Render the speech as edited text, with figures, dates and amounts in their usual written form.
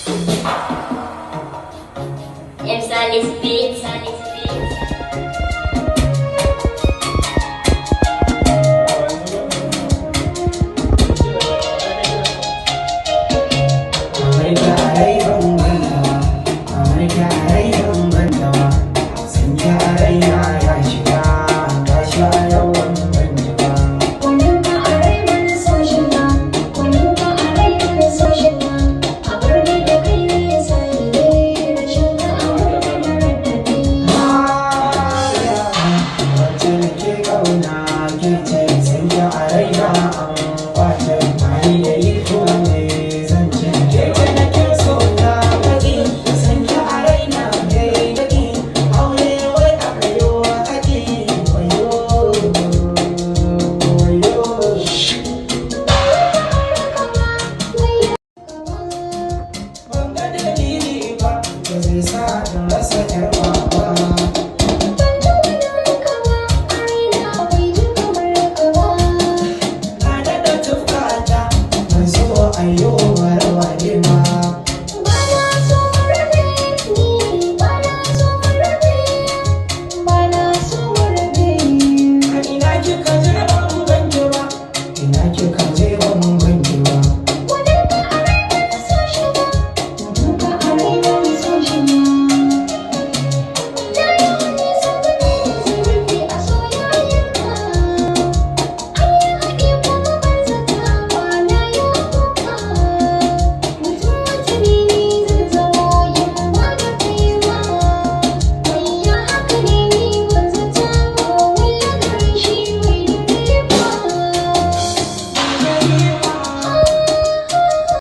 M Salis Beats. Salis Beats. Amurka a rai ban mantawa, Amurka a rai ban mantawa, san ki a raina ya shiga, gashi a yau ban ji ba. Gwaninka a rai ban so shi ba, gwaninka a rai ban so shi ba, a bar ni da kai ne sahibi, rashin ka a wurin raɗaɗi. Wacce nake kauna ke ce, san ki a raina an kwace, bani da iko ne zan ce. Ke ce nake so na faɗi, san ki a raina yayi daɗi, aure wai aka yi wa haɗi, wayo wayo. Kama, mai kama. Ban ga dalili ba da zai sa in rasa 'yar mama. Ban ji wani kama, a raina bai ji kamar ka ba. Na daɗa tufkata, ban so a yi warware ba.